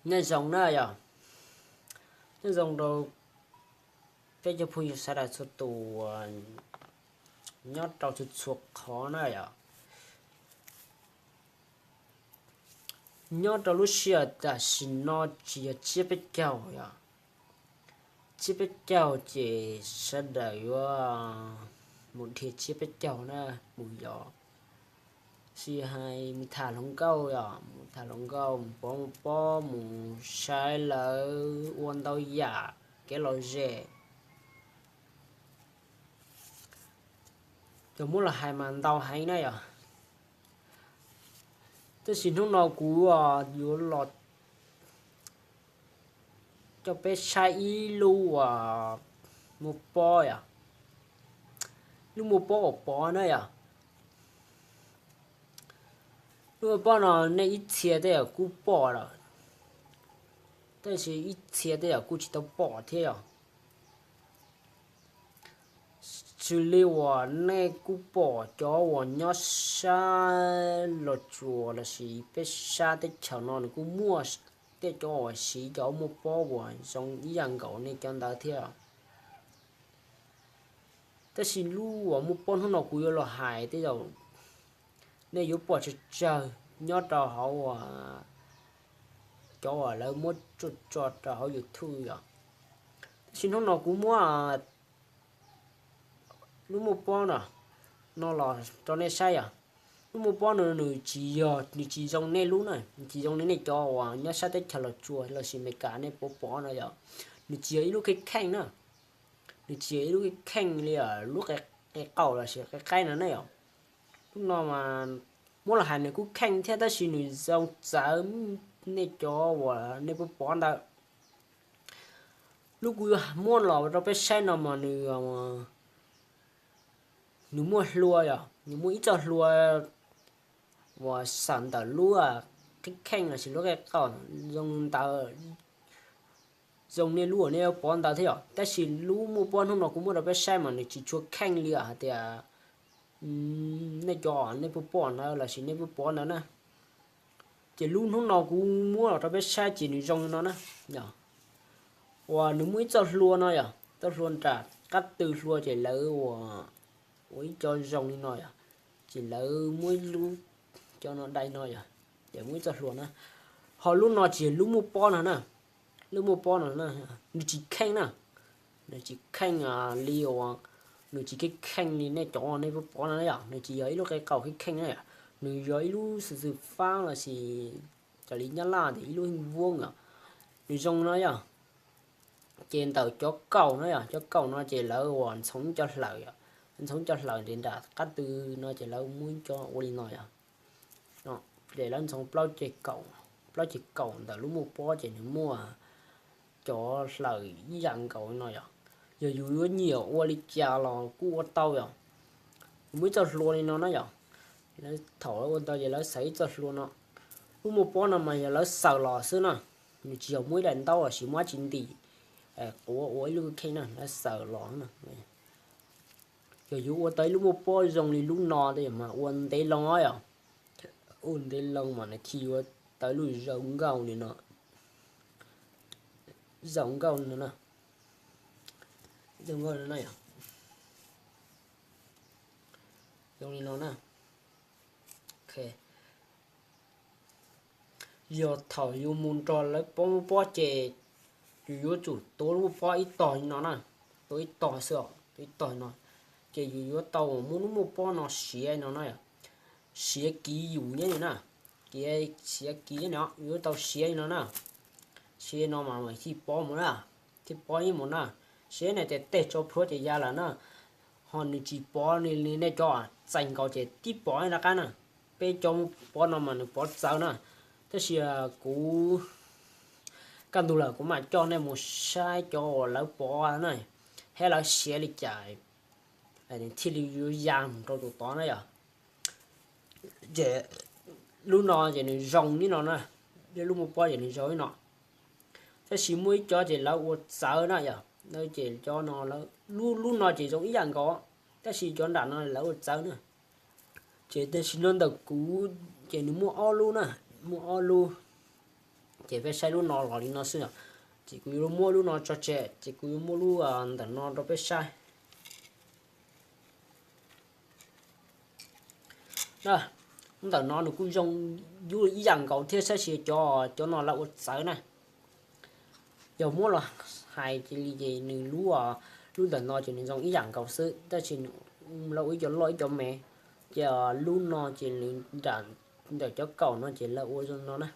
Nyob zoo na yom, nyob zoo rau peb cov phooj ywg sawv daws txhua tus nyob rau txhua txhua qhov na yom. Nyob rau lub sij hawm tam sim no tsis yog tsiab peb caug yom, tsiab peb caug ces sawv daws yuav mus dhia tsiab peb caug na, mus yos, sis hais mus tham hluas nkauj yom, mus tham hluas nkauj, mus pov mus pob, mus saib lawv ua ntau yam kev lom zem. Cov muab los hais mas ntau heev na yom. Tab sis hnub no kuv yuav los coj peb saib ib lub uas muaj pob yom, lub muaj pob uas pov na yom. Lub muaj pob no nej ib txhia tej yam kuj pom lawm, tab sis ib txhia tej yam kuj tsis tau pom thiab yom. Xws li uas nej kuj pom cov uas nyob sab Los Tsuas lossis peb sab teb chaws no nws kuj muaj tej cov uas siv cov muaj pob uas zoo ib yam nkaus nej cov ntawd thiab. Tab sis lub uas muaj pob hnub no kuv yuav los hais tej zaum nej yuav pom tsawg tsawg nyob rau hauv cov uas lawv muab tso rau hauv YouTube yom. Tab sis hnub no kuv muab lub muaj pob no, no los rau nej saib yom. Lub muaj pob no nws tsis yog, nws tsis zoo nej lub na, nws tsis zoo li nej cov uas nyob sab teb chaws Los Tsuas lossis Amelikas nej puas pom no yom. Nws tsis yog ib lub kheej kheej na, nws tsis yog ib lub kheej kheej li lub qe qaum lossis qe qaib no ne yom. Lub no mas muab los hais nws kuj kheej thiab tab sis nws zoo txawv nej cov uas nej puas pom ntawd. Lub kuv yuav muab los rau peb saib no mas nws, nws muaj hlua yom, nws muaj ib txoj hlua uas xav ntawm lub qe kheej lossis lub qe qaum zoo ntawd, zoo nej lub uas nej pov ntawd thiab yom. Tab sis lub muaj pob hnub no kuv muab rau peb saib mas nws tsis tshua kheej li hais tias nej cov nej puas pom ntawd lossis nej puas pom ntawd na. Ces lub hnub no kuv muab los rau peb saib ces nws zoo li no na. Uas nws muaj ib txoj hlua no yom, txoj hlua nram qab tw hlua ces lawv ua ib co zoo li no yom, ces lawv muab ib lub cov no dai no yom, ces muaj ib txoj hlua na. Ho lub no ces lub muaj pob no na, lub muaj pob no na, nws tsis kheej na, nws tsis kheej li uas, nws tsis kheej kheej li nej cov nej puas pom no yom, nws tsis yog ib lub qe qaum kheej kheej na yom, nws yog ib lub xwm xwm fab lossis raws li Nyab Laj tias ib lub vuab yom, nws zoo no yom. Ces ntawm cov kaum no yom, cov kaum no ces lawv uas ntxhoo cov hlaws yom, ntxhoo cov hlaws ces nram qab tw no ces lawv muab cov ua li no yom. Ces lawv ntxhoo plaub ceg kaum, plaub ceg kaum ntawm lub muaj pob ces nws muaj cov hlaws ib yam nkaus li no yom. Yog yus yuav nyiam ua li cas los kuj ua tau yom. Muaj ib txoj hlua li no na yom. Lawv thaum lawv ua ntawd ces lawv xaws ib txoj hlua no. Lub muaj pob no mas yog lawv xaws los xwb na, nws tsis yog muaj ib daim ntaub lossis muaj dab tsi ntim quav ua ib lub kheej na, lawv xaws los na. Yog yuav ua tau ib lub muaj pob zoo li lub no mas ua ntev loo yom. Ua ntev loo mas nws thiaj yuav tau ib lub zoo nkauj li no, zoo nkauj no na, zoo nkauj no na yom, zoo li no na. Yog thaum yus mus nrog lawv pov muaj pob ces yus yuav tsum tuav lub muaj pob ib tog li no na, tuav ib tog xwb, tuav ib tog no, ces yus yuav tau muab lub muaj pob no siav no na, siav kiv yus nyob li na, siav kiv no yus yuav tau siav li no na, siav no mas thiaj pov mus na, thiaj pov ib mus na, siav no ces tej tso plhuav ces ya lawm na, ho nws tsis pov li nej cov txais nkaus ces tib pov ib rov qab na, peb cov muaj pob no mas nws pov txawv na, tab sis kuv kaj ntug lawm kuv mam coj nej mus saib cov uas lawv pov na, thiab lawv siav li cas thiaj li yuav ya mus rau tus tod na yom. Ces lub no ces nws zoo li no na, lub muaj pob ces nws zoo li no, tab sis muaj ib cov ces lawv ua txawv na yom, ces cov no lub, lub no ces zoo ib yam nkaus, tab sis cov nram no lawv ua txawv na. Ces tam sim no ntawm kuv ces nws muaj ob lub na, muaj ob lub, Ces peb saib lub no los li no xwb os. Ces kuv yuav muab lub no tso tseg, ces kuv yuav muab lub ntawm no rau peb saib. Ntawm no nws kuj zoo ib yam nkaus thiab, tab sis cov, cov no lawv ua txawv na. Yog muab los hais cia li ces nws lub, lub ntawm no ces nws zoo ib yam nkaus xwb, tab sis lawv ua ib co loj ib co me. Ces lub no ces nws nram, ntawm cov kaum no ces lawv ua zoo no na.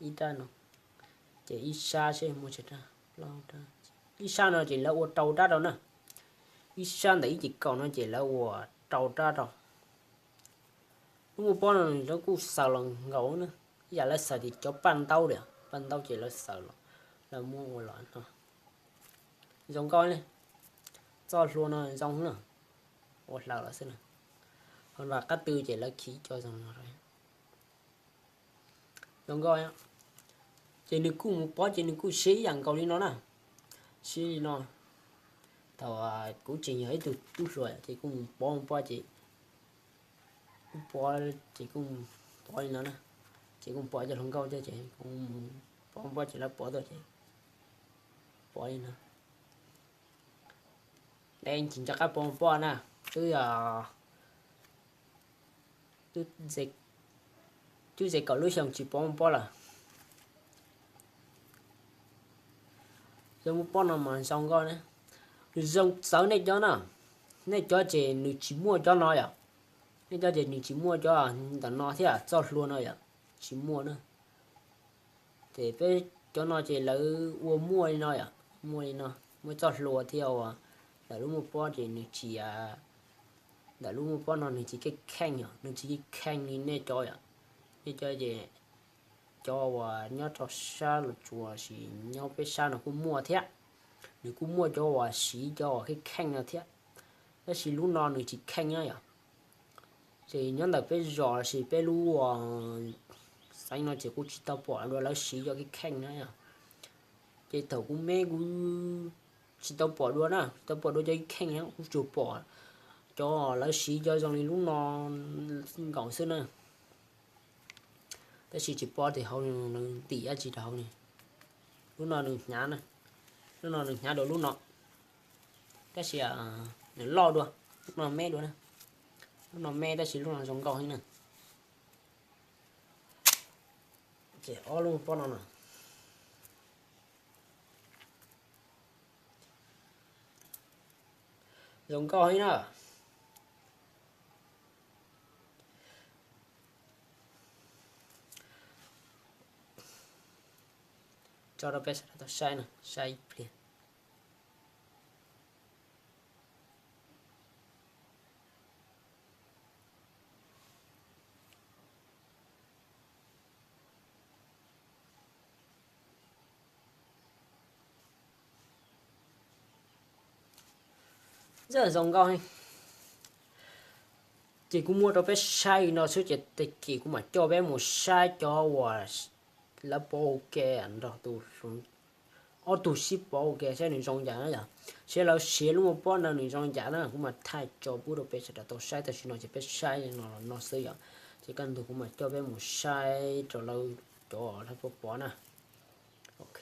Ib rab no, ces ib sab seb muaj tsawg rab, plaub rab. Ib sab no ces lawv ua rau rab rau na. Ib sab ntawm ib ce kaum no ces lawv ua rau rab rau. Lub muaj pob no nws kuj xaws los nkaus na, ib yam lawv xaws tias cov paj ntaub li, paj ntaub ces lawv xaws los, lawv muab ua los no. Zoo nkauj ne, txoj hlua no zoo na, ua hlaws los xwb na. Ho nram qab tw ces lawv khi cov zoo no. Zoo nkauj, ces nws kuj mus pob ces nws kuj siab ib yam nkaus li no na, siab li no. Thaum kuv tseem yog ib tug tub hluas ces kuj mus pob mus pob ces, kuj pob ces kuj pob li no na, ces kuj pob cov hluas nkauj thiab ces kuj mus pob mus pob ces lawv pob tuaj ces pob li no. Tsis nco qab pob mus pob na, twb, twb ze kaum lub xyoo tsis pob mus pob lawm. Cov muaj pob no mas zoo nkauj na, nws zoo txawv nej cov na. Nej cov ces nws tsis muaj cov no yom, nej cov ces nws tsis muaj cov ntawm no thiab txoj hlua no yom, tsis muaj na. Ces peb cov no ces lawv ua muaj li no yom, muaj li no, muaj txoj hlua thiab uas ntawm lub muaj pob ces nws tsis, ntawm lub muaj pob no nws tsis keej kheej yom, nws tsis keej kheej li nej cov yom. Nej cov ces cov uas nyob rau sab Los Tsuas los sis nyob peb sab no kuj muaj thiab, nws kuj muaj cov uas siv cov uas keej kheej no thiab, tab sis lub no nws tsis kheej na yom. Ces nyob ntawm peb zos los sis peb lub xeev no ces kuj tsis tau pom dua lawv siv cov keej kheej na yom. Ces thaum kuv me kuv tsis tau pom dua na, tsis tau pom dua cov keej kheej na, kuv tsuas pom cov lawv siv cov zoo li lub no nkaus xwb na. Tab sis tsis paub tias hauv nws ntim dab tsi rau hauv ni. Lub no nws hnyav na, lub no nws hnyav dua lub no, tab sis nws loj dua, lub no me dua na, lub no me tab sis lub no zoo nkauj heev na. Ces ob lub pob no no zoo nkauj heev na. Tso rau peb sawv daws tau saib no, saib ib pliag. Zoo nkauj heev. Ces kuv muab rau peb saib li no xwb ces tag kis kuv mam coj peb mus saib cov uas lawv pov ua ke nrog tus, ob tug sib pov ua ke saib nws zoo cas na yom. Saib lawv siav lub muaj pob no nws zoo cas na, kuv mam thaij tso pub rau peb sawv daws tau saib. Tam sim no ces peb saib no los no xwb yom, ces kaj ntug kuv mam coj peb mus saib rau lawv cov lawv pov pov na. Ok.